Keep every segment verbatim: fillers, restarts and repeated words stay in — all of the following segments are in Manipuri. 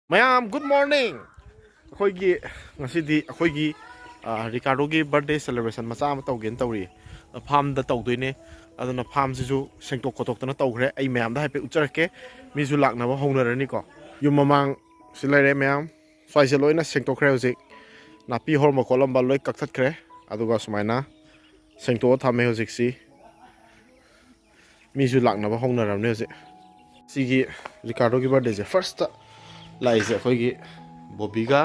ꯃꯌꯥꯝ, good morning. ꯑꯩꯈꯣꯏꯒꯤ ꯉꯁꯤꯗꯤ ꯑꯩꯈꯣꯏꯒꯤ, ꯑ, ꯔꯤꯀꯥꯔꯗꯣꯒꯤ birthday celebration ꯃꯆꯥ ꯑꯃ ꯇꯧꯒꯦꯅ ꯇꯧꯔꯤ꯫ ꯐꯥꯔꯝꯗ ꯇꯧꯗꯣꯏꯅꯦ꯫ ꯑꯗꯨꯅ ꯐꯥꯔꯝꯁꯤꯁꯨ ꯁꯦꯡꯇꯣꯛ ꯈꯣꯠꯇꯣꯛꯇꯅ ꯇꯧꯈ꯭ꯔꯦ꯫ ꯑꯩ ꯃꯌꯥꯝꯗ ꯍꯥꯏꯐꯦꯠ ꯎꯠꯆꯔꯛꯀꯦ꯫ ꯃꯤꯁꯨ ꯂꯥꯛꯅꯕ ꯍꯧꯅꯔꯅꯤꯀꯣ꯫ ꯌꯨꯝ ꯃꯃꯥꯡ ꯁꯤ ꯂꯩꯔꯦ ꯃꯌꯥꯝ꯫ ꯁ꯭ꯋꯥꯏꯁꯦ ꯂꯣꯏꯅ ꯁꯦꯡꯗꯣꯛꯈ꯭ꯔꯦ ꯍꯧꯖꯤꯛ꯫ ꯅꯥꯄꯤ ꯍꯧꯔꯝꯕ ꯈꯣꯠꯂꯝꯕ ꯂꯣꯏ ꯀꯛꯊꯠꯈ꯭ꯔꯦ꯫ ꯑꯗꯨꯒ ꯁꯨꯃꯥꯏꯅ ꯁꯦꯡꯗꯣꯛꯑ ꯊꯝꯃꯦ ꯍꯧꯖꯤꯛꯁꯤ꯫ ꯃꯤꯁꯨ ꯂꯥꯛꯅꯕ ꯍꯧꯅꯔꯕꯅꯦ ꯍꯧꯖꯤꯛ꯫ ꯁꯤꯒꯤ ꯔꯤꯀꯥꯔꯗꯣꯒꯤ birthdayꯁꯦ firstꯇ ꯂꯥꯛꯏꯁꯦ ꯑꯩꯈꯣꯏꯒꯤ ꯕꯣꯕꯤꯒ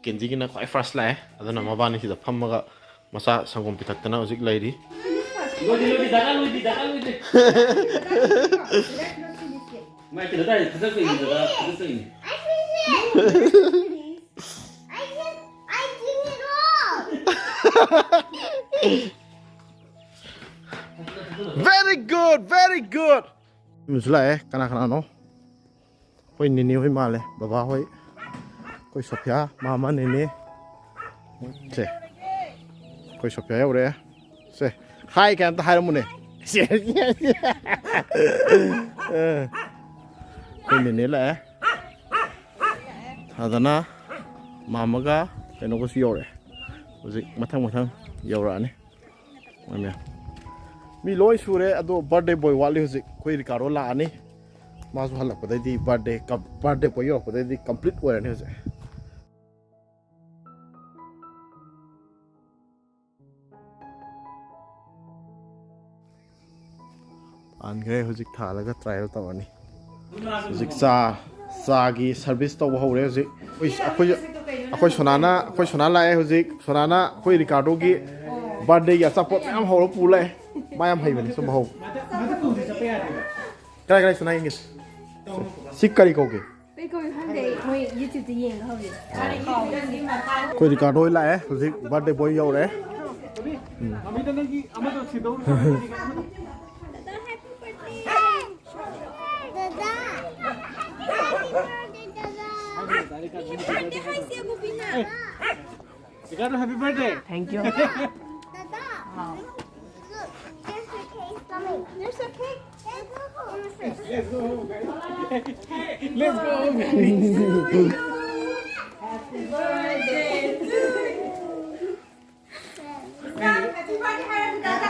ꯀꯦꯟꯗꯤꯒꯤꯅ ꯈ꯭ꯋꯥꯏ first ꯂꯥꯛꯑꯦ꯫ ꯑꯗꯨꯅ ꯃꯕꯥꯅꯤ ꯁꯤꯗ ꯐꯝꯃꯒ ꯃꯆꯥ ꯁꯪꯒꯣꯝ ꯄꯤꯊꯛꯇꯅ ꯍꯧꯖꯤꯛ ꯂꯩꯔꯤ꯫ ꯂꯣꯏꯗꯤ, ꯂꯣꯏꯗꯤ, ꯗꯔꯀꯥꯔ ꯂꯣꯏꯗꯤ, ꯗꯔꯀꯥꯔ ꯂꯣꯏꯗꯤ꯫ ꯃꯥꯏ ꯀꯩꯅꯣ ꯇꯥꯏ, ꯐꯨꯗꯠꯇꯣꯏꯅꯤ, ꯗꯗꯥ, ꯐꯨꯗꯠꯇꯣꯏꯅꯤ꯫ I drink it all. Very good, very good. ꯃꯤꯁꯨ ꯂꯥꯛꯑꯦ꯫ ꯀꯅꯥ ꯀꯅꯥꯅꯣ? ꯑꯩꯈꯣꯏ ꯅꯦꯅꯦ ꯍꯣꯏ ꯃꯥꯜꯂꯦ, ꯕꯕꯥ ꯍꯣꯏ꯫ ꯑꯩꯈꯣꯏ ꯁꯣꯐꯤꯌꯥ, ꯃꯥꯃ, ꯅꯦꯅꯦ꯫ ꯁꯦ, ꯑꯩꯈꯣꯏ ꯁꯣꯐꯤꯌꯥ ꯌꯧꯔꯛꯑꯦ꯫ ꯁꯦ, hi ꯀꯩꯝꯇ ꯍꯥꯏꯔꯝꯃꯨꯅꯦ꯫ ꯁꯦ, ꯑꯩꯈꯣꯏ ꯅꯦꯅꯦ ꯂꯥꯛꯑꯦ꯫ ꯑꯗꯨꯅ ꯃꯥꯃꯒ ꯀꯩꯅꯣꯒꯁꯨ ꯌꯧꯔꯛꯑꯦ꯫ ꯍꯧꯖꯤꯛ ꯃꯊꯪ ꯃꯊꯪ ꯌꯧꯔꯛꯑꯅꯤ꯫ ꯃꯣꯏ ꯃꯌꯥꯝ꯫ ꯃꯤ ꯂꯣꯏ ꯁꯨꯔꯦ, ꯑꯗꯣ birthday boy ꯋꯥꯠꯂꯤ ꯍꯧꯖꯤꯛ꯫ ꯑꯩꯈꯣꯏ ꯔꯤꯀꯥꯔꯗꯣ ꯂꯥꯛꯑꯅꯤ꯫ ꯃꯥꯁꯨ ꯍꯜꯂꯛꯄꯗꯩꯗꯤ birthday ꯀ-, birthday boy ꯌꯧꯔꯛꯄꯗꯩꯗꯤ complete ꯑꯣꯏꯔꯅꯤ ꯍꯧꯖꯤꯛ꯫ ꯄꯥꯟꯈ꯭ꯔꯦ꯫ ꯍꯧꯖꯤꯛ ꯊꯥꯜꯂꯒ trial ꯇꯧꯔꯅꯤ꯫ ꯍꯧꯖꯤꯛ ꯆꯥ, ꯆꯥꯒꯤ service ꯇꯧꯕ ꯍꯧꯔꯦ ꯍꯧꯖꯤꯛ꯫ ꯑꯩꯈꯣꯏ, ꯑꯩꯈꯣꯏ, ꯑꯩꯈꯣꯏ ꯁꯣꯅꯥꯅ, ꯑꯩꯈꯣꯏ ꯁꯣꯅꯥ ꯂꯥꯛꯑꯦ ꯍꯧꯖꯤꯛ꯫ ꯁꯣꯅꯥꯅ ꯑꯩꯈꯣꯏ ꯔꯤꯀꯥꯔꯗꯣꯒꯤ birthdayꯒꯤ ꯑꯆꯥꯄꯣꯠ ꯃꯌꯥꯝ ꯍꯧꯔ ꯄꯨ ꯂꯥꯛꯑꯦ꯫ ꯃꯥ ꯌꯥꯝ ꯍꯩꯕꯅꯦ ꯁꯨꯝꯕ ꯍꯧꯕ꯫ ꯀꯗꯥꯏ ꯀꯗꯥꯏ ꯁꯣꯅꯥ ꯌꯦꯡꯒꯦ꯫ ꯁꯤ ꯀꯔꯤ ꯀꯧꯒꯦ? ꯀꯩ ꯀꯧꯏ ꯈꯪꯗꯦ ꯑꯩ꯫ ꯃꯣꯏ YouTubeꯇ ꯌꯦꯡꯉ ꯍꯧꯔꯤꯅꯦ꯫ ꯑꯩꯈꯣꯏ ꯔꯤꯀꯥꯔꯗꯣ ꯍꯣꯏ ꯂꯥꯛꯑꯦ ꯍꯧꯖꯤꯛ꯫ Birthday boy ꯌꯧꯔꯛꯑꯦ꯫ ꯎꯝ꯫ ꯃꯃꯤꯗ ꯅꯪꯒꯤ ꯑꯃꯗꯣ ꯁꯤꯗꯧ꯫ ꯗꯗꯥ, happy birthday꯫ ꯗꯗꯥ, happy birthday, ꯗꯗꯥ꯫ Happy birthday ꯍꯥꯏꯁꯦ, ꯕꯣꯕꯤꯅ꯫ ꯔꯤꯀꯥꯔꯗꯣ, happy birthday꯫ Thank you꯫ ꯗꯗꯥ, look, there's a cake coming. There's a cake? There's a cake. Let's go, guys. Let's go, guys. Happy birthday to you.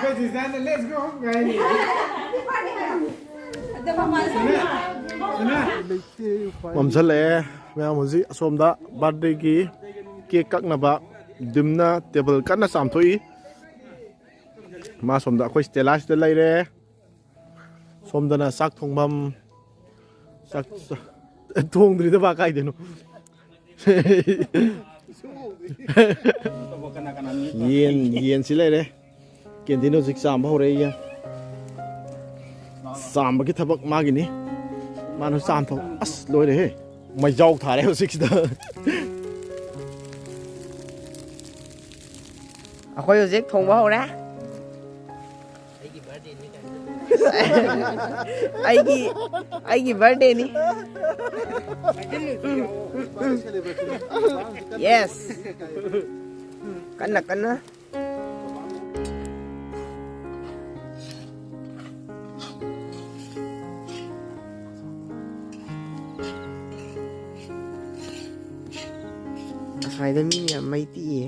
ꯑꯩꯈꯣꯏ ꯁꯤꯁꯇꯔꯅ "Let's go" ꯍꯥꯏꯅꯤ꯫ ꯃꯝꯁꯜꯂꯛꯑꯦ꯫ ꯃꯌꯥꯝ ꯍꯧꯖꯤꯛ ꯑꯁꯣꯝꯗ ꯕꯥꯔꯗꯦꯒꯤ ꯀꯦꯛ ꯀꯛꯅꯕ ꯗꯤꯝꯅ ꯇꯦꯕꯜ ꯀꯟꯅ ꯆꯥꯝꯊꯣꯛꯏ꯫ ꯃꯥ ꯁꯣꯝꯗ ꯑꯩꯈꯣꯏ ꯁ꯭ꯇꯦꯂꯥꯁꯤꯗ ꯂꯩꯔꯦ꯫ ꯁꯣꯝꯗꯅ ꯆꯥꯛ ꯊꯣꯡꯐꯝ꯫ ꯆꯥꯛ ꯆꯥ-, ꯊꯣꯡꯗ꯭ꯔꯤꯗ ꯕꯥ, ꯀꯥꯏꯗꯩꯅꯣ? ꯌꯦꯟ, ꯌꯦꯟꯁꯤ ꯂꯩꯔꯦ꯫ ꯀꯦꯟꯗꯤꯅ ꯍꯧꯖꯤꯛ ꯆꯥꯝꯕ ꯍꯧꯔꯛꯏ ꯌꯦꯟ꯫ ꯆꯥꯝꯕꯒꯤ ꯊꯕꯛ ꯃꯥꯒꯤꯅꯤ꯫ ꯃꯥꯅ ꯆꯥꯝꯊꯣꯛ-, ꯑꯁ, ꯂꯣꯏꯔꯦꯍꯦ꯫ ꯃꯩꯖꯥꯎ ꯊꯥꯔꯦ ꯍꯧꯖꯤꯛꯁꯤꯗ꯫ ꯑꯩꯈꯣꯏ ꯍꯧꯖꯤꯛ ꯊꯣꯡꯕ ꯍꯧꯔꯦ꯫ ꯑꯩꯒꯤ, ꯑꯩꯒꯤ ꯕꯥꯔꯗꯦꯅꯤ꯫ ꯌꯦꯁ꯫ ꯀꯟꯅ, ꯀꯟꯅ꯫ ꯑꯁ꯭ꯋꯥꯏꯗ ꯃꯤ ꯃꯌꯥꯝ ꯃꯩ ꯇꯤꯛꯏꯌꯦ꯫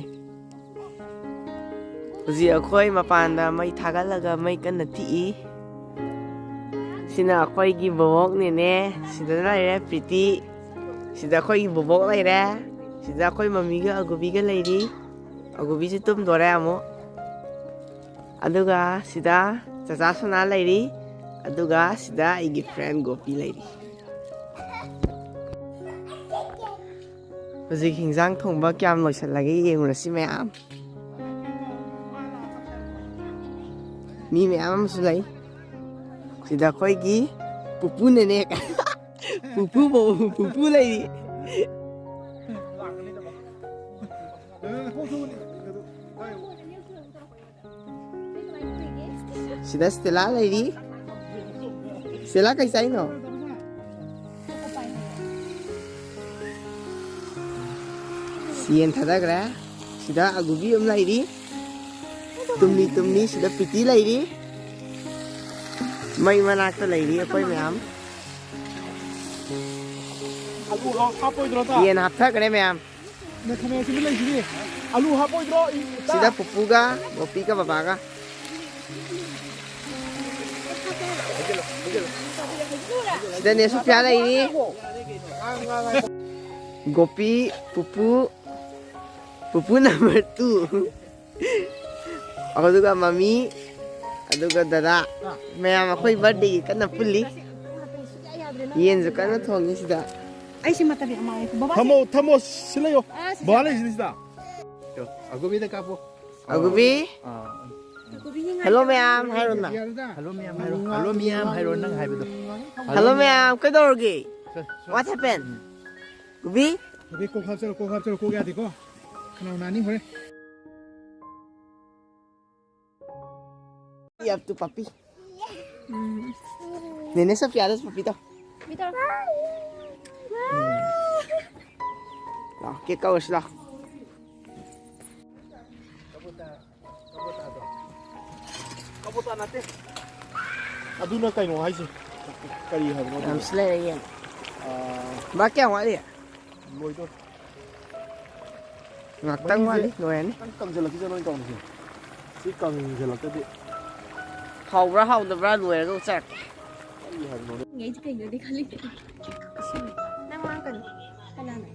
ꯍꯧꯖꯤꯛ ꯑꯩꯈꯣꯏ ꯃꯄꯥꯟꯗ ꯃꯩ ꯊꯥꯒꯠꯂꯒ ꯃꯩ ꯀꯟꯅ ꯇꯤꯛꯏ꯫ ꯁꯤꯅ ꯑꯩꯈꯣꯏꯒꯤ ꯕꯣꯕꯣꯛꯅꯦꯅꯦ꯫ ꯁꯤꯗ ꯂꯩꯔꯦ ꯄ꯭ꯔꯤꯇꯤ꯫ ꯁꯤꯗ ꯑꯩꯈꯣꯏꯒꯤ ꯕꯣꯕꯣꯛ ꯂꯩꯔꯦ꯫ ꯁꯤꯗ ꯑꯩꯈꯣꯏ ꯃꯃꯤꯒ ꯑꯒꯨꯕꯤꯒ ꯂꯩꯔꯤ꯫ ꯑꯒꯨꯕꯤꯁꯨ ꯇꯨꯝꯗꯣꯔꯦ ꯑꯃꯨꯛ꯫ ꯑꯗꯨꯒ ꯁꯤꯗ ꯆꯆꯥ ꯁꯣꯅꯥ ꯂꯩꯔꯤ꯫ ꯑꯗꯨꯒ ꯁꯤꯗ ꯑꯩꯒꯤ ꯐ꯭ꯔꯦꯟ ꯒꯣꯄꯤ ꯂꯩꯔꯤ꯫ ꯍꯧꯖꯤꯛ ꯍꯤꯟꯖꯥꯡ ꯊꯣꯡꯕ ꯀꯌꯥꯝ ꯂꯣꯏꯁꯤꯜꯂꯒꯦ ꯌꯦꯡꯉꯨꯔꯁꯤ ꯃꯌꯥꯝ꯫ ꯃꯤ ꯃꯌꯥꯝ ꯑꯃꯁꯨ ꯂꯩ꯫ ꯁꯤꯗ ꯑꯩꯈꯣꯏꯒꯤ ꯄꯨꯄꯨꯅꯅꯦ꯫ ꯄꯨꯄꯨ, ꯄꯨꯄꯨ ꯂꯩꯔꯤ꯫ ꯁꯤꯗ ꯁ꯭ꯇꯦꯂꯥ ꯂꯩꯔꯤ꯫ ꯁ꯭ꯇꯦꯂꯥ, ꯀꯩ ꯆꯥꯏꯅꯣ? ꯌꯦꯟ ꯊꯥꯗꯈ꯭ꯔꯦ꯫ ꯁꯤꯗ ꯑꯒꯨꯕꯤ ꯑꯃ ꯂꯩꯔꯤ꯫ ꯇꯨꯝꯂꯤ ꯇꯨꯝꯂꯤ꯫ ꯁꯤꯗ ꯄ꯭ꯔꯤꯇꯤ ꯂꯩꯔꯤ꯫ ꯃꯩ ꯃꯅꯥꯛꯇ ꯂꯩꯔꯤ ꯑꯩꯈꯣꯏ ꯃꯌꯥꯝ꯫ ꯑꯂꯨ ꯍꯥꯞ-, ꯍꯥꯞꯄꯣꯏꯗ꯭ꯔꯣ, ꯇꯥ? ꯌꯦꯟ ꯍꯥꯞꯊꯈ꯭ꯔꯦ ꯃꯌꯥꯝ꯫ ꯅ ꯈꯥꯃꯦꯟ ꯑꯁꯤꯟꯕꯤ ꯂꯩꯁꯤꯗꯤ꯫ ꯑꯂꯨ ꯍꯥꯞꯄꯣꯏꯗ꯭ꯔꯣ? ꯏ-, ꯇꯥ? ꯁꯤꯗ ꯄꯨꯄꯨꯒ ꯒꯣꯄꯤꯒ ꯕꯕꯥꯒ꯫ ꯁꯤꯗ ꯅꯦ ꯁꯣꯐꯤꯌꯥ ꯂꯩꯔꯤ꯫ ꯒꯣꯄꯤ, ꯄꯨꯄꯨ, ꯄꯨꯄꯨ number two꯫ ꯑꯗꯨꯒ ꯃꯃꯤ, ꯑꯗꯨꯒ ꯗꯗꯥ꯫ ꯃꯌꯥꯝ ꯑꯩꯈꯣꯏ birthdayꯒꯤ ꯀꯟꯅ ꯄꯨꯜꯂꯤ꯫ ꯌꯦꯟꯁꯨ ꯀꯟꯅ ꯊꯣꯡꯉꯤ ꯁꯤꯗ꯫ ꯑꯩꯁꯦ ꯃꯇꯝ ꯌꯥꯝ ꯃꯥꯡꯉꯦ꯫ ꯕꯕꯥ ꯊꯝꯃꯣ, ꯊꯝꯃꯣ, ꯁꯤ ꯂꯩꯌꯣ꯫ ꯑꯥ, ꯁꯤ ꯕꯕꯥ ꯂꯩꯁꯤꯅꯤ ꯁꯤꯗ꯫ ꯌꯣ, ꯑꯒꯨꯕꯤꯗ ꯀꯥꯞꯄꯣ꯫ ꯑꯒꯨꯕꯤ꯫ ꯑꯥ꯫ Hello ꯃꯌꯥꯝ ꯍꯥꯏꯔꯣꯅ꯫ Hello ꯃꯌꯥꯝ ꯍꯥꯏꯔꯣ꯫ Hello ꯃꯌꯥꯝ ꯍꯥꯏꯔꯣ ꯅꯪ ꯍꯥꯏꯕꯗꯣ꯫ Hello ꯃꯌꯥꯝ, ꯀꯩꯗꯧꯔꯒꯦ? Sir, sir. What happened? ꯒꯨꯕꯤ? ꯒꯨꯕꯤ, ꯀꯣꯛ ꯍꯥꯞꯆꯔꯣ, ꯀꯣꯛ ꯍꯥꯞꯆꯔꯣ, ꯀꯣꯛ ꯌꯥꯗꯦꯀꯣ꯫ ꯈꯅꯥꯎ ꯅꯥꯅꯤ ꯍꯣꯔꯦꯟ꯫ ꯌꯥꯞꯇꯨ ꯄꯥꯄꯤ꯫ ꯎꯝ꯫ ꯅꯦꯅꯦ ꯁꯣꯐꯤꯌꯥꯗꯁꯨ ꯄꯥꯄꯤ ꯇꯧ꯫ ꯄꯥꯄꯤ ꯇꯧ꯫ ꯎꯝ꯫ ꯂꯥꯎ, cake ꯀꯛꯎꯔꯁꯤ ꯂꯥꯎ꯫ ꯀꯕꯣꯇꯥ ꯅꯠꯇꯦ꯫ ꯑꯗꯨꯅ ꯀꯩꯅꯣ ꯍꯥꯏꯁꯦ? ꯀꯔꯤ ꯍꯥꯏꯕꯅꯣ ꯑꯗꯨꯕꯣ? ꯌꯥꯝꯁꯨ ꯂꯩꯔꯦ ꯌꯦꯡ꯫ ꯑꯥ꯫ ꯕꯥ, ꯀꯌꯥꯝ ꯋꯥꯠꯂꯤ? ꯂꯣꯏꯗꯣꯔꯦ꯫ ꯉꯥꯛꯇꯪ ꯃꯍꯤꯁꯦ ꯋꯥꯠꯂꯤ, ꯂꯣꯏꯔꯅꯤ꯫ ꯈꯤꯇꯪ ꯀꯪꯁꯤꯜꯂꯛꯈꯤꯁꯅꯣ ꯑꯩꯅ ꯇꯧꯔꯤꯁꯦ꯫ ꯁꯤ ꯀꯪꯁꯤꯜꯂꯛꯇꯗꯤ꯫ ꯍꯥꯎꯕ꯭ꯔꯥ ꯍꯥꯎꯗꯕ꯭ꯔꯥ ꯂꯣꯏꯔꯒ ꯎꯆꯥꯔꯛꯀꯦ꯫ ꯀꯔꯤ ꯍꯥꯏꯕꯅꯣꯅꯦ? ꯑꯩꯁꯦ ꯀꯩꯅꯣꯗꯤ ꯈꯜꯂꯤꯅꯦ꯫ ꯅꯪ ꯋꯥ ꯀꯩꯅꯣ? ꯀꯅꯥꯅꯣ?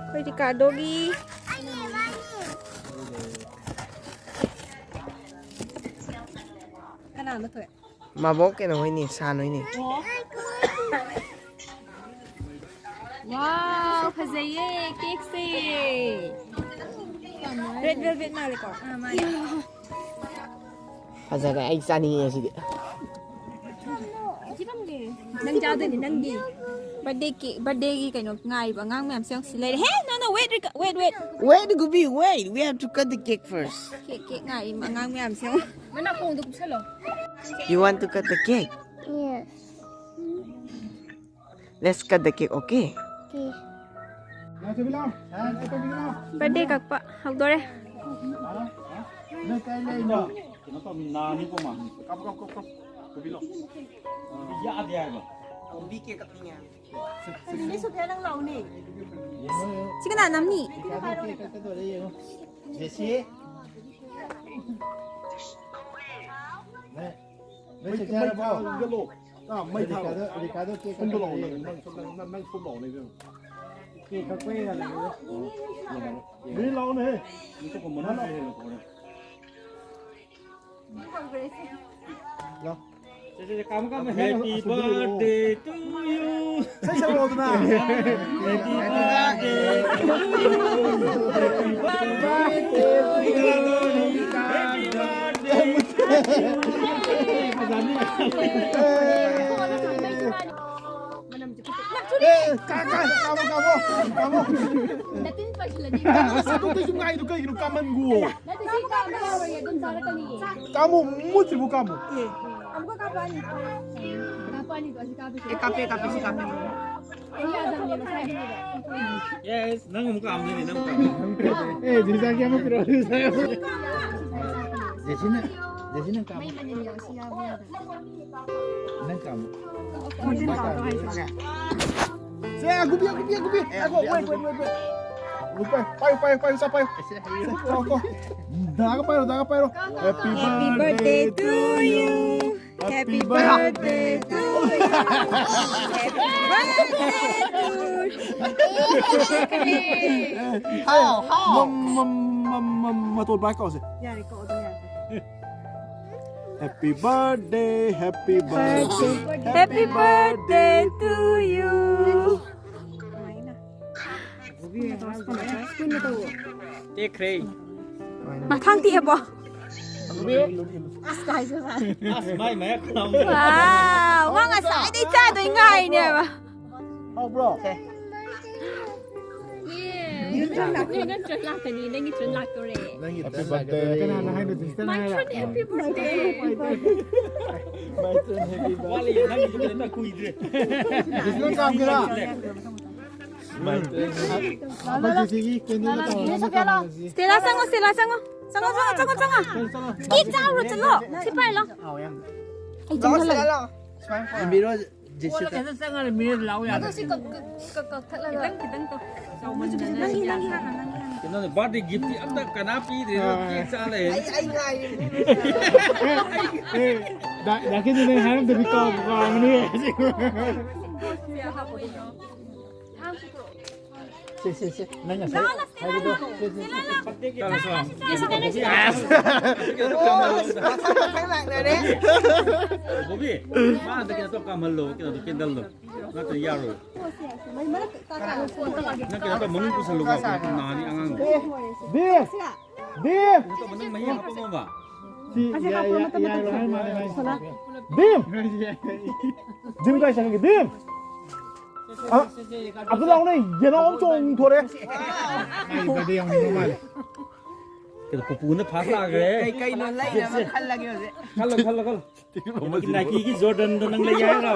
ꯑꯩꯈꯣꯏ ꯔꯤꯀꯥꯔꯗꯣꯒꯤ꯫ ꯀꯅꯥꯅꯣ ꯊꯣꯛꯑꯦ? ꯃꯕꯣꯛ ꯀꯩꯅꯣ ꯍꯣꯏꯅꯦ, ꯁꯥꯟ ꯍꯣꯏꯅꯦ꯫ ꯑꯣ꯫ Wow, ꯐꯖꯩꯌꯦ cakeꯁꯦ꯫ Red velvet ꯃꯥꯜꯂꯦꯀꯣ? ꯑꯥ, ꯃꯥꯅꯦ꯫ ꯐꯖꯔꯦ, ꯑꯩ ꯆꯥꯅꯤꯡꯉꯦ ꯁꯤꯗꯤ꯫ ꯅꯪ ꯆꯥꯗꯣꯏꯅꯦ, ꯅꯪꯒꯤ꯫ Birthday cake, birthdayꯒꯤ ꯀꯩꯅꯣ ꯉꯥꯏꯔꯤꯕ ꯑꯉꯥꯡ ꯃꯌꯥꯝꯁꯦ ꯌꯦꯡꯉꯨ, ꯁꯤ ꯂꯩꯔꯦ꯫ Hey, no, no, wait, Rika, wait, wait. Wait, Gubi, wait. We have to cut the cake first. Cake, cake ꯉꯥꯏꯔꯤ ꯑꯉꯥꯡ ꯃꯌꯥꯝꯁꯦ ꯌꯦꯡꯉꯨ꯫ ꯃꯅꯥꯀꯣꯡꯗꯣ ꯀꯨꯞꯁꯜꯂꯣ꯫ You want to cut the cake? Yes. Let's cut the cake, okay? Okay. Birthday ꯀꯛꯄ ꯍꯧꯗꯣꯔꯦ꯫ ꯀꯩꯅꯣ ꯇꯧꯅꯤ, ꯅꯥꯅꯤꯀꯣ ꯃꯥ꯫ ꯀꯥꯞꯄꯨ, ꯀꯥꯞꯄꯨ, ꯀꯥꯞꯄꯨ, ꯀꯥꯞꯄꯨ꯫ ꯌꯥꯗꯦ ꯍꯥꯏꯕ꯫ ꯀꯣꯕꯤ ꯀꯦꯛ ꯀꯛꯅꯤꯡꯉꯦ꯫ ꯅꯦ ꯁꯣꯐꯤꯌꯥ, ꯅꯪ ꯂꯥꯛꯎꯅꯦ꯫ ꯁꯤ ꯀꯅꯥ ꯅꯝꯅꯤ? ꯖꯦꯁꯤ꯫ ꯅꯪ ꯆꯥꯛ ꯆꯥꯔꯕꯣ? ꯃꯩ ꯊꯥꯔꯣ꯫ ꯑꯥ, ꯃꯩ ꯊꯥꯔꯣ꯫ ꯔꯤꯀꯥꯗꯣ, ꯔꯤꯀꯥꯗꯣ ꯀꯦꯛ ꯁꯣꯝꯗ ꯂꯥꯛꯑꯣ, ꯀꯛꯈ꯭ꯔꯦ꯫ ꯅꯪ, ꯅꯪ, ꯅꯪ, ꯅꯪ ꯁꯣꯝ ꯂꯥꯛꯑꯣꯅꯦ, ꯏꯕꯦꯝꯃ꯫ ꯀꯦꯛ ꯀꯛꯄ ꯌꯥꯗꯕ꯫ ꯃꯤ ꯂꯥꯛꯑꯣꯅꯦꯍꯦ꯫ ꯃꯤ ꯑꯇꯣꯞꯄ ꯃꯅꯥ ꯂꯥꯛꯑꯣ꯫ ꯂꯥꯛꯑꯣ꯫ ꯁꯦ, ꯁꯦ, ꯁꯦ, ꯀꯥꯝꯃꯨ, ꯀꯥꯝꯃꯨ꯫ Happy birthday to you. ꯏꯁꯩ ꯁꯛꯂꯛꯑꯣꯗꯅ꯫ Happy birthday to you. Happy birthday to you. Happy birthday. ꯐꯖꯅꯤ꯫ ꯑꯦ, ꯀꯥ-, ꯀꯥ-, ꯀꯥꯝꯃꯣ, ꯀꯥꯝꯃꯣ, ꯀꯥꯝꯃꯣ꯫ ꯅꯇꯤꯟ ꯄꯥꯏꯁꯤꯜꯂꯗꯤ꯫ ꯑꯁ, ꯑꯇꯣꯞꯄꯁꯨ ꯉꯥꯏꯗꯣ ꯀꯩꯒꯤꯅꯣ? ꯀꯥꯝꯃꯟꯈꯣ꯫ ꯅꯠꯇꯦ, ꯁꯤ ꯀꯥꯝꯕ ꯌꯥꯔꯣꯏꯌꯦ, ꯑꯗꯨꯝ ꯆꯥꯔꯛꯀꯅꯤꯌꯦ꯫ ꯀꯥꯝꯃꯣ, ꯃꯨꯠꯇ꯭ꯔꯤꯕꯨ ꯀꯥꯝꯃꯣ꯫ ꯑꯦ, ꯑꯃꯨꯛꯀ ꯀꯥꯞꯄꯛꯑꯅꯤ꯫ ꯀꯥꯞꯄꯛꯑꯅꯤꯗꯣ, ꯑꯁꯤ ꯀꯥꯞꯄꯁꯦ꯫ ꯑꯦ, ꯀꯥꯞꯄꯦ, ꯀꯥꯞꯄꯦ, ꯁꯤ ꯀꯥꯞꯄꯦ꯫ ꯑꯩ ꯌꯥꯗꯕꯅꯦ, ꯃꯁꯥꯒꯤꯅꯦꯕ꯫ Yes, ꯅꯪ ꯑꯃꯨꯛ ꯀꯥꯝꯗꯣꯏꯅꯦ, ꯅꯪ ꯑꯃꯨꯛ ꯀꯥꯝꯗꯣꯏꯅꯦ꯫ ꯑꯦ, ꯖꯤꯖꯥꯒꯤ ꯑꯃ ꯄꯤꯔꯛꯑꯣ, ꯖꯤꯖꯥꯒꯤ ꯑꯃ꯫ ꯖꯦꯁꯤꯅ, ꯖꯦꯁꯤꯅ ꯀꯥꯝꯃꯣ꯫ ꯃꯩ ꯃꯅꯤꯟ ꯌꯥꯎ, ꯁꯤ ꯌꯥꯎꯕ ꯌꯥꯗꯕ꯫ ꯅꯪ ꯀꯥꯝꯃꯣ꯫ ꯃꯆꯤꯟ ꯀꯥꯝꯃꯣ ꯍꯥꯏꯁꯦ꯫ ꯁꯦ, ꯑꯒꯨꯕꯤ, ꯑꯒꯨꯕꯤ, ꯑꯒꯨꯕꯤ꯫ ꯉꯥꯏꯈꯣ, wait, wait, wait, wait꯫ ꯂꯨꯄꯥ, ꯄꯥꯏꯌꯨ, ꯄꯥꯏꯌꯨ, ꯄꯥꯏꯌꯨ, ꯁꯥ ꯄꯥꯏꯌꯨ꯫ ꯁꯦ, ꯀꯣ, ꯀꯣ꯫ ꯗꯥꯒ ꯄꯥꯏꯔꯣ, ꯗꯥꯒ ꯄꯥꯏꯔꯣ꯫ Happy birthday to you. Happy birthday to you. Happy birthday to you. How, how? ꯃꯝ, ꯃꯝ, ꯃꯝ, ꯃꯝ, ꯃꯇꯣꯟ ꯄꯥꯏ ꯀꯧꯁꯦ꯫ ꯌꯥꯔꯦꯀꯣ, ꯑꯗꯨꯝ ꯌꯥꯔꯦ꯫ Happy birthday, happy birthday, happy birthday to you. ꯇꯦꯛꯈ꯭ꯔꯦ꯫ ꯃꯊꯪ ꯇꯦꯛꯑꯕꯣ? ꯑꯁ, ꯀꯥꯏꯁꯨ ꯁꯥꯏ꯫ ꯑꯁ, ꯃꯥꯏ ꯃꯌꯥ ꯈꯨꯅꯥꯎ꯫ ꯋꯥꯎ, ꯃꯥ ꯉꯁꯥꯏꯗꯩ ꯆꯥꯗꯣꯏ ꯉꯥꯏꯅꯦꯕ꯫ ꯍꯥꯎꯕ꯭ꯔꯣ? ꯅꯪ ꯇ꯭ꯔꯟ ꯂꯥꯛꯀꯅꯤ, ꯅꯪꯒꯤ ꯇ꯭ꯔꯟ ꯂꯥꯛꯇꯣꯔꯦ꯫ ꯅꯪꯒꯤ ꯇ꯭ꯔꯟ ꯂꯥꯛꯀꯗꯧꯔꯦ꯫ ꯀꯅꯥꯅ ꯍꯥꯏꯅꯣ? ꯖꯤꯁꯇꯔꯅ ꯍꯥꯏꯔꯣ? My turn, happy birthday. My turn, happy birthday. ꯋꯥꯠꯂꯤ, ꯅꯪꯒꯤꯗꯤ ꯐꯖꯅ ꯀꯨꯏꯗ꯭ꯔꯦ꯫ ꯖꯤꯁꯇꯔ ꯀꯥꯝꯒꯦꯔꯥ? My turn, happy ꯑꯩꯈꯣꯏ ꯖꯤꯁꯤꯒꯤ ꯀꯦꯟꯗꯜꯗ ꯇꯧꯔꯒ ꯑꯃ ꯀꯥꯝꯍꯜꯂꯁꯤ꯫ ꯁ꯭ꯇꯦꯂꯥ, ꯆꯪꯉꯣ, ꯁ꯭ꯇꯦꯂꯥ, ꯆꯪꯉꯣ꯫ ꯆꯪꯉꯣ, ꯆꯪꯉꯣ, ꯆꯪꯉꯣ, ꯆꯪꯉꯣ꯫ ꯆꯪꯉꯣ, ꯆꯪꯉꯣ꯫ ꯀꯦꯛ ꯆꯥꯔꯨꯔꯣ, ꯆꯠꯂꯣ꯫ ꯁꯤ ꯄꯥꯏꯔꯣ꯫ ꯍꯥꯎ ꯌꯥꯝ꯫ ꯑꯩ ꯆꯪꯍꯜꯂꯒꯦ꯫ ꯏꯟꯕꯤꯔꯣ, ꯖꯦꯁꯤꯗ꯫ ꯀꯩꯅꯣ ꯆꯪꯉꯒ ꯃꯤꯅꯤꯠ ꯂꯥꯎ ꯌꯥꯗꯦ꯫ ꯑꯗꯣ ꯁꯤ ꯀꯛ-, ꯀꯛ-, ꯀꯛ-, ꯀꯛꯊꯠꯂꯒ꯫ ꯈꯤꯇꯪ, ꯈꯤꯇꯪ ꯇꯧ꯫ ꯆꯥꯎꯃꯟꯗꯅ ꯅꯪꯒꯤ, ꯅꯪꯒꯤ ꯌꯥꯗꯦ꯫ ꯍꯥꯟꯅ, ꯅꯪꯒꯤ ꯍꯥꯟꯅ꯫ ꯀꯩꯅꯣꯅꯦ, ꯕꯥꯔꯗꯦ ꯒꯤꯐꯇꯤ ꯑꯝꯇ ꯀꯅꯥ ꯄꯤꯗ꯭ꯔꯤꯅꯣ? ꯑꯥ꯫ ꯀꯦꯛ ꯆꯥ ꯂꯩꯔꯦ꯫ ꯑꯩ, ꯑꯩ ꯉꯥꯏꯔꯤꯕꯅꯤ꯫ ꯑꯦ, ꯗꯥ, ꯗꯥ ꯀꯦꯟꯗꯤ ꯅꯪ ꯍꯥꯏꯔꯝꯗꯕꯤ ꯀꯥꯎꯕꯨ ꯀꯥꯎꯔꯝꯃꯅꯤ꯫ ꯁꯤ ꯍꯥꯞꯄꯗꯤ ꯂꯧ꯫ ꯊꯥꯡꯁꯨ ꯄꯨꯔꯛꯑꯣ꯫ ꯁꯦ, ꯁꯦ, ꯁꯦ꯫ ꯅꯪ ꯉꯁꯥꯏ ꯍꯥꯏꯕꯗꯣ꯫ ꯁꯦ, ꯁꯦ, ꯁꯦ꯫ ꯀꯥꯡꯁꯣ꯫ ꯃꯊꯪ, ꯃꯊꯪ ꯂꯥꯛꯅꯔꯦ꯫ ꯕꯣꯕꯤ, ꯃꯥ ꯑꯝꯇ ꯀꯩꯅꯣ ꯇꯧ, ꯀꯥꯝꯍꯜꯂꯣ, ꯀꯩꯅꯣꯗꯣ, ꯀꯦꯟꯗꯜꯗꯣ꯫ ꯅꯠꯇ꯭ꯔꯗꯤ ꯌꯥꯔꯣꯏ꯫ ꯅꯪ ꯀꯩꯅꯣ ꯇꯧ, ꯃꯅꯨꯡ ꯄꯨꯁꯜꯂꯨꯀꯣ, ꯅꯥꯅꯤ ꯑꯉꯥꯡꯗꯣ꯫ ꯕꯤꯝ! ꯕꯤꯝ! ꯀꯩꯅꯣ ꯇꯧ, ꯃꯅꯨꯡ ꯃꯍꯤ ꯍꯥꯞꯄꯝꯃꯣꯕ꯫ ꯁꯤ ꯌꯥ-, ꯌꯥ-, ꯌꯥꯔꯣꯏ ꯍꯥꯏ ꯃꯥꯜꯂꯦ ꯃꯥꯏꯁꯦ꯫ ꯕꯤꯝ! ꯕꯤꯝ ꯀꯥꯏ ꯆꯠꯈ꯭ꯔꯒꯦ? ꯕꯤꯝ! ꯑ, ꯑꯝꯇ ꯂꯥꯎꯅꯦ, ꯌꯦꯅꯥꯎ ꯑꯃ ꯆꯣꯡꯊꯣꯔꯛꯑꯦ꯫ ꯃꯥꯏ ꯕꯥꯔꯗꯦ ꯌꯥꯎꯅꯤꯡꯕ ꯃꯥꯜꯂꯦ꯫ ꯀꯩꯅꯣ, ꯄꯨꯄꯨꯅ ꯐꯥꯁ ꯂꯥꯛꯈ꯭ꯔꯦ꯫ ꯀꯩ, ꯀꯩꯅꯣ ꯂꯩꯅꯕ ꯈꯜꯂꯒꯦ ꯍꯧꯖꯤꯛ꯫ ꯈꯜꯂꯣ, ꯈꯜꯂꯣ, ꯈꯜꯂꯣ꯫ ꯅꯥꯏꯀꯤꯒꯤ ꯖꯣꯔꯗꯟꯗꯣ ꯅꯪ ꯂꯩ ꯍꯥꯏꯔꯣ?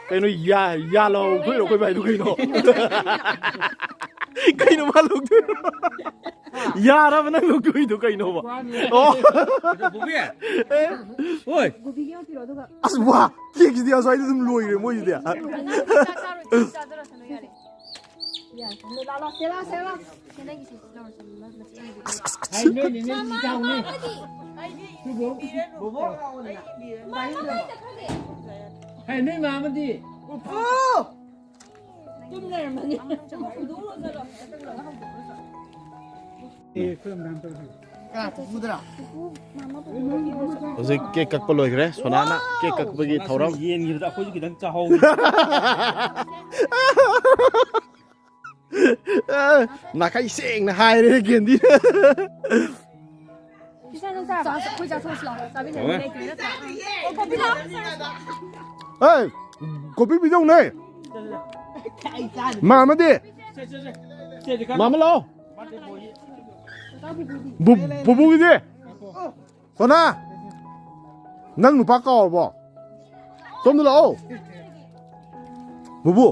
ꯀꯩꯅꯣ, ꯌꯥ-, ꯌꯥ ꯂꯧꯊꯣꯛꯏꯔꯣ ꯑꯩꯈꯣꯏ ꯚꯥꯏꯗꯨ ꯀꯩꯅꯣ? ꯀꯩꯅꯣ ꯃꯥ ꯂꯧꯊꯣꯛꯏꯔꯣ? ꯌꯥꯔꯕ ꯅꯪ ꯂꯧꯊꯣꯛꯏꯗꯣ ꯀꯩꯅꯣꯕ? ꯑꯣ꯫ ꯕꯣꯕꯤ! ꯑꯦ? ꯑꯣꯏ! ꯑꯁ, ꯋꯥ! ꯀꯦꯛꯁꯤꯗꯤ ꯑꯁ꯭ꯋꯥꯏꯗ ꯑꯗꯨꯝ ꯂꯣꯏꯈ꯭ꯔꯦ ꯃꯣꯏꯁꯤꯗꯤ꯫ ꯆꯥꯛ ꯆꯥꯔꯣꯏ, ꯆꯥꯛ ꯆꯥꯖꯔꯁꯅꯨ, ꯌꯥꯔꯦ꯫ ꯌꯥꯔꯦ, ꯂꯥꯛꯑꯣ, ꯂꯥꯛꯑꯣ, ꯁꯦ, ꯂꯥꯛꯑꯣ, ꯁꯦ, ꯂꯥꯛꯑꯣ꯫ ꯁꯦ, ꯅꯪꯒꯤꯁꯦ ꯂꯧꯔꯣ, ꯁꯦ, ꯃꯆꯤꯟꯒꯤ꯫ ꯍꯥꯏ, ꯅꯣꯏ ꯅꯦꯅꯦ ꯏꯆꯥꯎꯅꯤ꯫ ꯁꯤꯕꯨ꯫ ꯃꯥ ꯀꯃꯥꯏꯅ ꯇꯧꯈ꯭ꯔꯒꯦ? ꯍꯥꯏ, ꯅꯣꯏ ꯃꯥ ꯑꯃꯗꯤ꯫ ꯇꯨꯝ ꯂꯩꯔꯝꯃꯅꯤ꯫ ꯍꯧꯖꯤꯛ ꯀꯦꯛ ꯀꯛꯄ ꯂꯣꯏꯈ꯭ꯔꯦ꯫ ꯁꯣꯅꯥꯅ ꯀꯦꯛ ꯀꯛꯄꯒꯤ ꯊꯧꯔꯝ꯫ ꯌꯦꯟꯒꯤꯕꯗ ꯑꯩꯈꯣꯏꯁꯨ ꯈꯤꯇꯪ ꯆꯥꯍꯧꯒꯦ꯫ ꯑꯦ, ꯅꯥꯈꯩ ꯁꯦꯡꯅ ꯍꯥꯏꯔꯦ ꯀꯦꯟꯗꯤ꯫ ꯆꯥ-, ꯑꯩꯈꯣꯏ ꯆꯥꯊꯣꯛꯑꯁꯤ ꯂꯥꯛꯑꯣ꯫ ꯆꯥꯃꯤꯟꯅꯕ ꯂꯩꯇ꯭ꯔꯦ ꯅꯠꯇ꯭ꯔꯥ? ꯑꯦ, ꯀꯣꯐꯤ ꯄꯤꯖꯧꯅꯦ꯫ ꯃꯥꯃꯗꯤ? ꯃꯥꯃ ꯂꯥꯛꯑꯣ꯫ ꯕꯨ-, ꯕꯨꯕꯨꯒꯤꯗꯤ? ꯁꯣꯅꯥ, ꯅꯪ ꯅꯨꯄꯥ ꯀꯥꯎꯔꯕꯣ? ꯁꯣꯝꯗ ꯂꯥꯛꯑꯣ꯫ ꯕꯨꯕꯨ꯫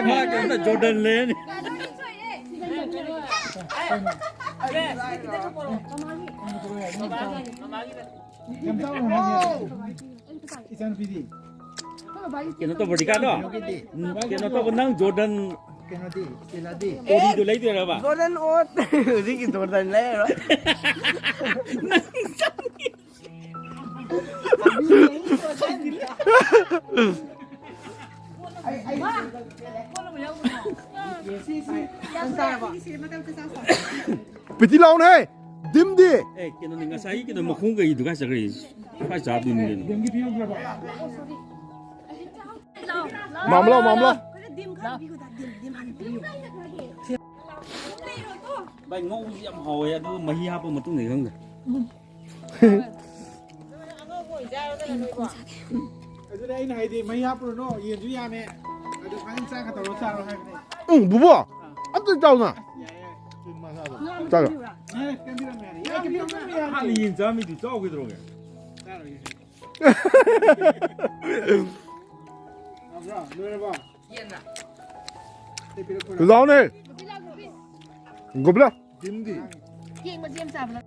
ꯃꯥ ꯀꯩꯅꯣ ꯖꯣꯔꯗꯟ ꯂꯩꯅꯤ꯫ ꯏꯆꯥꯅꯨꯄꯤꯗꯤ? ꯀꯩꯅꯣ ꯇꯧꯕ ꯔꯤꯀꯥꯗꯣ? ꯎꯝ, ꯀꯩꯅꯣ ꯇꯧꯕ ꯅꯪ ꯖꯣꯔꯗꯟ ꯀꯩꯅꯣꯗꯤ? ꯁꯤꯂꯥꯗꯤ? ꯑꯣꯔꯤꯗꯣ ꯂꯩꯗꯣꯏꯔꯕ? ꯖꯣꯔꯗꯟ ꯑꯣꯠ꯫ ꯍꯧꯖꯤꯛꯀꯤ ꯖꯣꯔꯗꯟ ꯂꯩꯔꯔꯣꯏ꯫ ꯄꯤꯇꯤ ꯂꯥꯎꯅꯦ꯫ ꯗꯤꯝꯗꯤ? ꯑꯦ, ꯀꯩꯅꯣꯅꯤ, ꯉꯁꯥꯏ ꯀꯩꯅꯣ ꯃꯈꯣꯡ ꯀꯩꯗꯨ ꯀꯥꯏ ꯆꯠꯈ꯭ꯔꯦ? ꯀꯥꯏ ꯆꯥꯗꯣꯏꯅꯣ ꯀꯩꯅꯣ? ꯃꯥꯝꯂꯣ, ꯃꯥꯝꯂꯣ꯫ ꯚꯥꯏ, ꯉꯧꯕꯁꯤ ꯌꯥꯝ ꯍꯥꯎꯋꯦ, ꯑꯗꯨꯒ ꯃꯍꯤ ꯍꯥꯞꯄ ꯃꯇꯨꯡꯗ ꯈꯪꯗꯦ꯫ ꯑꯗꯨꯅꯦ ꯑꯩꯅ ꯍꯥꯏꯗꯤ, ꯃꯍꯤ ꯍꯥꯞꯄꯨꯔꯅꯨ, ꯌꯦꯟꯁꯨ ꯌꯥꯝꯃꯦ, ꯑꯗꯨ ꯐꯖꯅ ꯆꯥꯛꯀ ꯇꯧꯔ ꯆꯥꯔꯣ ꯍꯥꯏꯕꯅꯦ꯫ ꯎꯝ, ꯕꯨꯕꯣ, ꯑꯝꯇ ꯆꯥꯎꯅ꯫ ꯌꯥꯏ, ꯌꯥꯏ꯫ ꯆꯥꯔꯣ꯫ ꯌꯥꯔꯦ, ꯀꯩꯝ ꯄꯤꯔꯝꯃꯦ, ꯌꯥꯔꯦ꯫ ꯌꯥꯝ ꯄꯤꯔꯝꯃꯦ, ꯌꯥꯔꯦ꯫ ꯍꯥꯟꯅ ꯌꯦꯟ ꯆꯥꯔꯝꯃꯤꯗꯨ ꯆꯥꯎ ꯀꯩꯗꯧꯔꯒꯦ? ꯆꯥꯔꯣꯏꯒꯦ꯫ ꯌꯥꯕ꯭ꯔꯣ? ꯂꯣꯏꯔꯕꯣ? ꯂꯥꯎꯅꯦ꯫ ꯒꯣꯕꯤꯂꯥ꯫ ꯗꯤꯝꯗꯤ? ꯀꯦꯛ ꯃꯆꯦ ꯑꯃ ꯆꯥꯕ꯭ꯔꯥ?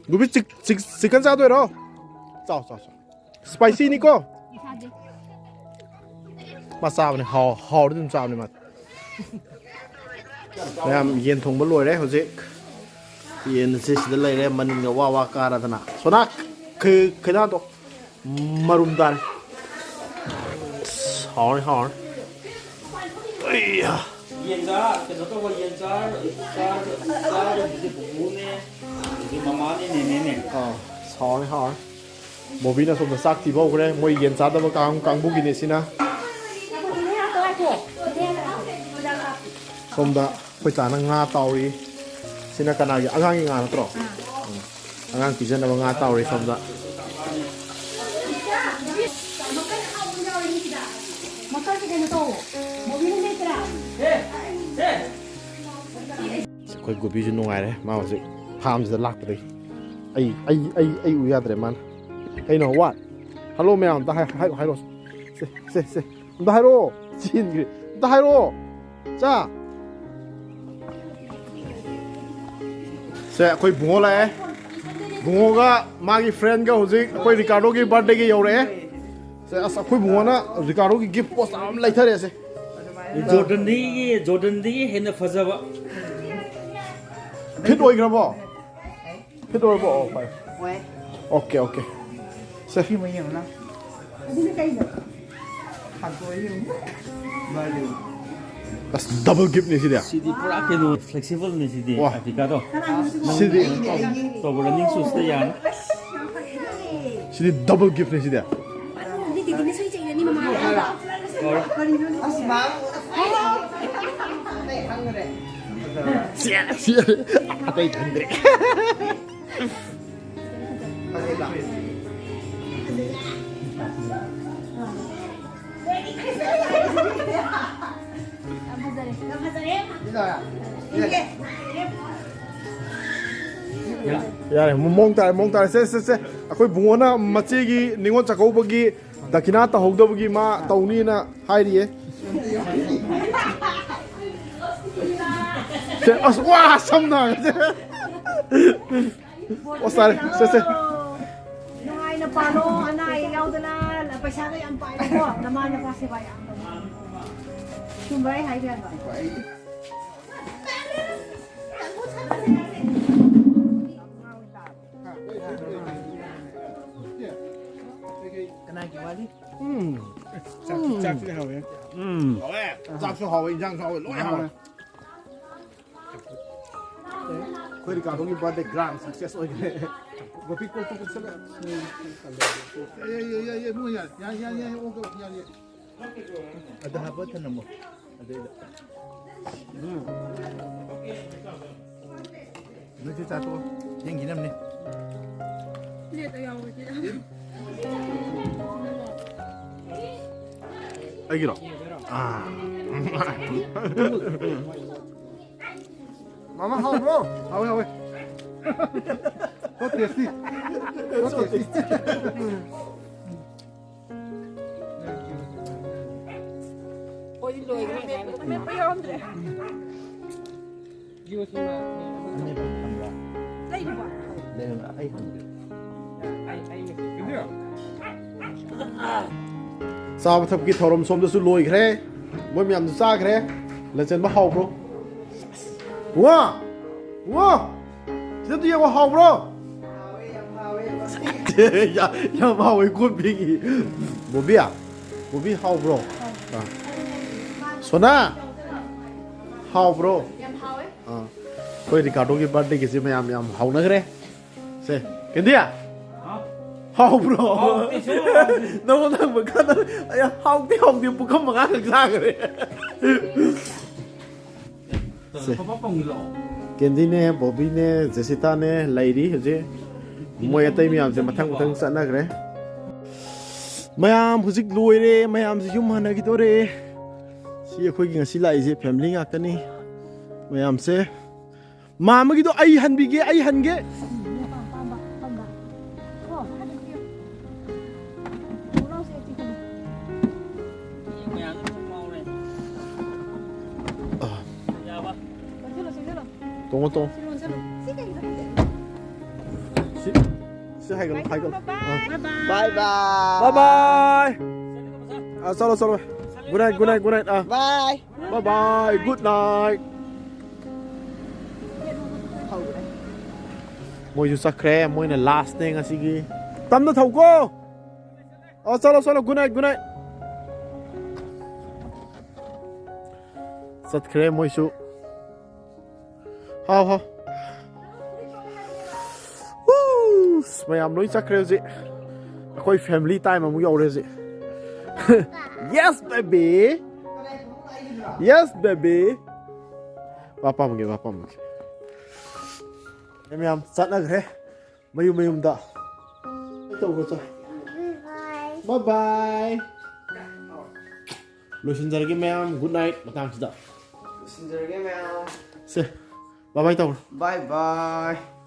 ꯒꯣꯕꯤ ꯆꯤꯛ-, ꯆꯤꯛ-, ꯆꯤꯛꯀꯟ ꯆꯥꯗꯣꯏꯔꯣ? ꯆꯥꯎ, ꯆꯥꯎ, ꯆꯥꯎ꯫ ꯁ꯭ꯄꯥꯏꯁꯤꯅꯤꯀꯣ? ꯆꯥꯗꯦ꯫ ꯃꯥ ꯆꯥꯕꯅꯤ, ꯍꯥꯎ-, ꯍꯥꯎꯔꯗꯤ ꯑꯗꯨꯝ ꯆꯥꯕꯅꯤ ꯃꯥꯗꯤ꯫ ꯃꯌꯥꯝ ꯌꯦꯟ ꯊꯣꯡꯕ ꯂꯣꯏꯔꯦ ꯍꯧꯖꯤꯛ꯫ ꯌꯦꯟ ꯑꯁꯤ ꯁꯤꯗ ꯂꯩꯔꯦ, ꯃꯅꯤꯟꯒ ꯋꯥ ꯋꯥ ꯀꯥꯔꯗꯅ꯫ ꯁꯣꯅꯥ, ꯈꯩ-, ꯈꯩꯅꯥꯗꯣ꯫ ꯃꯔꯨꯝ ꯇꯥꯔꯦ꯫ ꯑꯁ, ꯍꯥꯎꯔꯦ, ꯍꯥꯎꯔꯦ꯫ ꯑꯩꯌꯥ꯫ ꯌꯦꯟ ꯆꯥ-, ꯀꯩꯅꯣ ꯇꯧꯕ, ꯌꯦꯟ ꯆꯥꯔ, ꯆꯥꯔ, ꯆꯥꯔꯒꯗꯤ ꯄꯨꯄꯨꯅꯦ, ꯑꯗꯒꯤ ꯃꯃꯥꯅꯦ, ꯅꯦꯅꯦꯅꯦ꯫ ꯑꯥ, ꯑꯁ, ꯍꯥꯎꯔꯦ, ꯍꯥꯎꯔꯦ꯫ ꯕꯣꯕꯤꯅ ꯁꯣꯝꯗ ꯆꯥꯛ ꯊꯤꯕ ꯍꯧꯈ꯭ꯔꯦ꯫ ꯃꯣꯏ ꯌꯦꯟ ꯆꯥꯗꯕ ꯀꯥꯡ-, ꯀꯥꯡꯕꯨꯒꯤꯅꯦ ꯁꯤꯅ꯫ ꯁꯣꯝꯗ ꯑꯩꯈꯣꯏ ꯆꯥꯅ ꯉꯥ ꯇꯥꯎꯔꯤ꯫ ꯁꯤꯅ ꯀꯅꯥꯒꯤ? ꯑꯉꯥꯡꯒꯤ ꯉꯥ ꯅꯠꯇ꯭ꯔꯣ? ꯎꯝ꯫ ꯑꯉꯥꯡ ꯄꯤꯖꯅꯕ ꯉꯥ ꯇꯥꯎꯔꯤ ꯁꯣꯝꯗ꯫ ꯃꯈꯜꯁꯦ ꯀꯩꯅꯣ ꯇꯧ꯫ ꯃꯣꯕꯤꯅ ꯂꯩꯇ꯭ꯔꯥ? ꯑꯩꯈꯣꯏ ꯒꯣꯕꯤꯁꯨ ꯅꯨꯡꯉꯥꯏꯔꯦ꯫ ꯃꯥ ꯍꯧꯖꯤꯛ ꯐꯥꯝꯁꯤꯗ ꯂꯥꯛꯄꯗꯒꯤ꯫ ꯑꯩ, ꯑꯩ, ꯑꯩ, ꯑꯩ ꯎ ꯌꯥꯗ꯭ꯔꯦ ꯃꯥꯅ꯫ ꯀꯩꯅꯣ, what? Hello ꯃꯌꯥꯝ ꯑꯝꯇ ꯍꯥꯏ-, ꯍꯥꯏ-, ꯍꯥꯏꯔꯣ꯫ ꯁꯦ, ꯁꯦ, ꯁꯦ꯫ ꯑꯝꯇ ꯍꯥꯏꯔꯛꯑꯣ꯫ ꯆꯦꯟꯈ꯭ꯔꯦ꯫ ꯑꯝꯇ ꯍꯥꯏꯔꯛꯑꯣ꯫ ꯆꯥ꯫ ꯁꯦ, ꯑꯩꯈꯣꯏ ꯕꯨꯡꯉꯣ ꯂꯥꯛꯑꯦ꯫ ꯕꯨꯡꯉꯣꯒ ꯃꯥꯒꯤ ꯐ꯭ꯔꯦꯟꯒ ꯍꯧꯖꯤꯛ ꯑꯩꯈꯣꯏ ꯔꯤꯀꯥꯔꯗꯣꯒꯤ ꯕꯥꯔꯗꯦꯒꯤ ꯌꯧꯔꯛꯑꯦ꯫ ꯁꯦ, ꯑꯁ, ꯑꯩꯈꯣꯏ ꯕꯨꯡꯉꯣꯅ ꯔꯤꯀꯥꯔꯗꯣꯒꯤ ꯒꯤꯐ ꯄꯣꯁ ꯑꯃ ꯂꯩꯊꯔꯛꯑꯦꯁꯦ꯫ ꯖꯣꯔꯗꯟꯗꯒꯤ, ꯖꯣꯔꯗꯟꯗꯒꯤ ꯍꯦꯟꯅ ꯐꯖꯕ꯫ ꯐꯤꯠ ꯑꯣꯏꯈ꯭ꯔꯕꯣ? ꯐꯤꯠ ꯑꯣꯏꯔꯕꯣ? ꯑꯣ, ꯐꯔꯦ꯫ ꯑꯣꯏ꯫ Okay, okay. ꯁꯦ꯫ ꯁꯤ ꯑꯃ ꯌꯦꯡꯉꯨ ꯅꯪ꯫ ꯑꯗꯨꯅ ꯀꯩꯅꯣ? ꯍꯥꯡꯇꯣꯛꯑ ꯌꯦꯡꯉꯨ꯫ ꯃꯥꯅꯦ꯫ ꯑꯁ, ꯗꯕꯜ ꯒꯤꯐꯅꯦ ꯁꯤꯗꯤ꯫ ꯁꯤꯗꯤ ꯄꯨꯔꯥ ꯀꯩꯅꯣ, ꯐ꯭ꯂꯦꯛꯁꯤꯕꯜꯅꯦ ꯁꯤꯗꯤ, ꯋꯥ꯫ ꯑꯥꯔꯇꯤꯀꯥꯗꯣ꯫ ꯀꯅꯥꯒꯤꯅꯣ ꯁꯤꯕꯣ? ꯁꯤꯗꯤ꯫ ꯇꯧꯕ ꯔꯟꯅꯤꯡ ꯁꯨꯁꯇ ꯌꯥꯅꯤ꯫ ꯑꯁ, ꯌꯥꯝ ꯐꯩꯅꯦ꯫ ꯁꯤꯗꯤ ꯗꯕꯜ ꯒꯤꯐꯅꯦ ꯁꯤꯗꯤ꯫ ꯑꯗꯨꯗꯤ ꯗꯤꯗꯤꯅ ꯁꯣꯏ ꯆꯩꯔꯅꯤ ꯃꯃꯥ꯫ ꯀꯔꯤꯅꯣꯅꯦ? ꯑꯁ, ꯃꯥ꯫ ꯑꯩ ꯈꯪꯗ꯭ꯔꯦ꯫ ꯁꯤ, ꯁꯤ, ꯑꯇꯩ ꯈꯪꯗ꯭ꯔꯦ꯫ ꯌꯥꯔꯦ, ꯃꯑꯣꯡ ꯇꯥꯔꯦ, ꯃꯑꯣꯡ ꯇꯥꯔꯦ꯫ ꯁꯦ, ꯁꯦ, ꯁꯦ꯫ ꯑꯩꯈꯣꯏ ꯕꯨꯡꯉꯣꯅ ꯃꯆꯦꯒꯤ ꯅꯤꯉꯣꯜ ꯆꯥꯛꯀꯧꯕꯒꯤ ꯗꯈꯤꯅꯥ ꯇꯧꯍꯧꯗꯕꯒꯤ ꯃꯥ ꯇꯧꯅꯤꯅ ꯍꯥꯏꯔꯤꯌꯦ꯫ ꯁꯦ, ꯑꯁ, ꯋꯥ, ꯁꯝꯅ ꯍꯥꯏꯁꯦ꯫ ꯑꯣ, ꯁꯥꯔꯦ, ꯁꯦ, ꯁꯦ꯫ ꯅꯨꯡꯉꯥꯏꯅ ꯄꯥꯜꯂꯣ, ꯑꯅꯥ ꯑꯌꯦꯛ ꯌꯥꯎꯗꯅ, ꯄꯩꯁꯥꯒ ꯌꯥꯝ ꯄꯥꯏꯀꯣ, ꯅꯃꯥ ꯅꯄꯥ ꯁꯦꯕꯥ ꯌꯥꯝ ꯇꯧ꯫ ꯆꯨꯝꯕ꯭ꯔꯥ ꯑꯩ ꯍꯥꯏꯁꯦ? ꯀꯅꯥꯒꯤ ꯋꯥꯔꯤ? ꯎꯝ꯫ ꯆꯥꯛꯁꯨ, ꯆꯥꯛꯁꯨ ꯍꯥꯎꯋꯦ꯫ ꯎꯝ꯫ ꯍꯥꯎꯋꯦ꯫ ꯆꯥꯛꯁꯨ ꯍꯥꯎꯋꯦ, ꯏꯟꯖꯥꯡꯁꯨ ꯍꯥꯎꯋꯦ, ꯂꯣꯏ ꯍꯥꯎꯋꯦ꯫ ꯑꯩꯈꯣꯏ ꯔꯤꯀꯥꯔꯗꯣꯒꯤ ꯕꯥꯔꯗꯦ ꯒ꯭ꯔꯥꯟ ꯁꯛꯁꯦꯁ ꯑꯣꯏꯈ꯭ꯔꯦ꯫ ꯒꯣꯄꯤ ꯀꯣꯛ ꯇꯣꯛ ꯀꯣꯛꯁꯜꯂꯦ꯫ ꯌꯥꯏ, ꯌꯥꯏ, ꯌꯥꯏ, ꯌꯥꯏ, ꯏꯕꯨꯡꯉꯣ, ꯌꯥꯏ, ꯌꯥꯏ, ꯌꯥꯏ, ꯌꯥꯏ, ꯑꯣꯛ ꯇꯣꯛ, ꯌꯥꯏ, ꯌꯥꯏ꯫ ꯑꯗ ꯍꯥꯞꯄ ꯊꯅꯝꯃꯣ꯫ ꯑꯗꯩꯗ꯫ ꯎꯝ꯫ ꯅꯣꯏꯁꯨ ꯆꯥꯊꯣꯛꯑꯣ꯫ ꯊꯦꯡꯈꯤꯅꯕꯅꯦ꯫ ꯄ꯭ꯂꯦꯠꯇ ꯌꯥꯎꯕꯁꯤꯗ꯫ ꯑꯩꯒꯤꯔꯣ? ꯑꯥ꯫ ꯃꯥꯃ ꯍꯥꯎꯕ꯭ꯔꯣ? ꯍꯥꯎꯋꯦ, ꯍꯥꯎꯋꯦ꯫ So tasty. So tasty. Jio ꯁꯤꯃꯥ ꯅꯦꯠ ꯑꯃ ꯑꯅꯤꯃꯛ ꯊꯝꯕ꯭ꯔꯥ? ꯂꯩꯔꯤꯕꯣ? ꯂꯩꯔꯝꯃꯦ, ꯑꯩ ꯍꯪꯒꯦ꯫ ꯑꯩ, ꯑꯩ ꯉꯁꯤ ꯆꯥꯕ ꯊꯛꯄꯒꯤ ꯊꯧꯔꯝ ꯁꯣꯝꯗꯁꯨ ꯂꯣꯏꯈ꯭ꯔꯦ꯫ ꯃꯣꯏ ꯃꯌꯥꯝꯁꯨ ꯆꯥꯈ꯭ꯔꯦ꯫ ꯂꯟꯆꯦꯟꯕ ꯍꯥꯎꯕ꯭ꯔꯣ? ꯋꯥ! ꯋꯥ! ꯁꯤꯗ ꯌꯦꯡꯉꯣ, ꯍꯥꯎꯕ꯭ꯔꯣ? ꯌꯥ-, ꯌꯥꯝ ꯍꯥꯎꯋꯦ ꯀꯣꯟ ꯐꯦꯡꯉꯤ꯫ ꯕꯣꯕꯤ, ꯕꯣꯕꯤ, ꯍꯥꯎꯕ꯭ꯔꯣ? ꯑꯥ꯫ ꯁꯣꯅꯥ, ꯍꯥꯎꯕ꯭ꯔꯣ? ꯑꯥ꯫ ꯑꯩꯈꯣꯏ ꯔꯤꯀꯥꯔꯗꯣꯒꯤ ꯕꯥꯔꯗꯦꯒꯤꯁꯦ ꯃꯌꯥꯝ ꯌꯥꯝ ꯍꯥꯎꯅꯈ꯭ꯔꯦ꯫ ꯁꯦ, ꯀꯦꯟꯗꯤ? ꯍꯥꯎꯕ꯭ꯔꯣ? ꯍꯥꯎꯇꯦ, ꯁꯨꯡꯍꯥꯎ ꯍꯥꯎꯇꯦ꯫ ꯅꯉꯣꯟꯗ ꯍꯪꯕ ꯀꯥꯟꯗ ꯑꯩ ꯍꯥꯎꯇꯦ, ꯍꯥꯎꯇꯦ, ꯄꯨꯈꯝ ꯃꯉꯥ ꯈꯛ ꯆꯥꯈ꯭ꯔꯦ꯫ ꯁꯦ꯫ ꯄꯄꯥ ꯄꯥꯎꯃꯤ ꯂꯥꯛꯑꯣ꯫ ꯀꯦꯟꯗꯤꯅꯦ, ꯕꯣꯕꯤꯅꯦ, ꯖꯦꯁꯤꯇꯥꯅꯦ ꯂꯩꯔꯤ ꯍꯧꯖꯤꯛ꯫ ꯃꯣꯏ ꯑꯇꯩ ꯃꯌꯥꯝꯁꯦ ꯃꯊꯪ ꯃꯊꯪ ꯆꯠꯅꯈ꯭ꯔꯦ꯫ ꯃꯌꯥꯝ ꯍꯧꯖꯤꯛ ꯂꯣꯏꯔꯦ, ꯃꯌꯥꯝꯁꯦ ꯌꯨꯝ ꯍꯟꯅꯈꯤꯗꯣꯔꯦ꯫ ꯁꯤ ꯑꯩꯈꯣꯏꯒꯤ ꯉꯁꯤ ꯂꯥꯛꯏꯁꯦ ꯐꯦꯃꯤꯂꯤ ꯉꯥꯛꯇꯅꯤ꯫ ꯃꯌꯥꯝꯁꯦ ꯃꯥ ꯑꯃꯒꯤꯗꯣ ꯑꯩ ꯍꯟꯕꯤꯒꯦ, ꯑꯩ ꯍꯟꯒꯦ꯫ ꯑꯥ꯫ ꯇꯣꯡꯉꯣ, ꯇꯣꯡꯉꯣ꯫ ꯁꯤ, ꯁꯤ ꯍꯥꯏꯒꯅꯨ, ꯍꯥꯏꯒꯅꯨ꯫ ꯑꯥ꯫ Bye bye. Bye bye. ꯑꯥ, ꯆꯠꯂꯣ, ꯆꯠꯂꯣ꯫ Good night, good night, good night. ꯑꯥ꯫ Bye. Bye bye, good night. ꯃꯣꯏꯁꯨ ꯆꯠꯈ꯭ꯔꯦ, ꯃꯣꯏꯅ last ꯅꯦ ꯉꯁꯤꯒꯤ꯫ ꯇꯞꯅ ꯊꯧꯀꯣ꯫ ꯑꯣ, ꯆꯠꯂꯣ, ꯆꯠꯂꯣ, good night, good night. ꯆꯠꯈ꯭ꯔꯦ ꯃꯣꯏꯁꯨ꯫ ꯍꯥꯎ, ꯍꯥꯎ꯫ ꯍꯨ, ꯃꯌꯥꯝ ꯂꯣꯏ ꯆꯠꯈ꯭ꯔꯦ ꯍꯧꯖꯤꯛ꯫ ꯑꯩꯈꯣꯏ family time ꯑꯃꯨꯛ ꯌꯧꯔꯦ ꯍꯧꯖꯤꯛ꯫ Yes, baby. Yes, baby. ꯋꯥ ꯄꯥꯝꯒꯦ, ꯋꯥ ꯄꯥꯝꯒꯦ꯫ ꯑꯦ, ꯃꯌꯥꯝ ꯆꯠꯅꯈ꯭ꯔꯦ ꯃꯌꯨꯝ ꯃꯌꯨꯝꯗ꯫ ꯇꯧꯈ꯭ꯔꯣ, ꯆꯣ꯫ Bye bye. ꯂꯣꯏꯁꯤꯟꯖꯔꯒꯦ ꯃꯌꯥꯝ, good night ꯃꯇꯥꯡꯁꯤꯗ꯫ ꯂꯣꯏꯁꯤꯟꯖꯔꯒꯦ ꯃꯌꯥꯝ꯫ ꯁꯦ, bye bye ꯇꯧꯔꯣ꯫ Bye bye.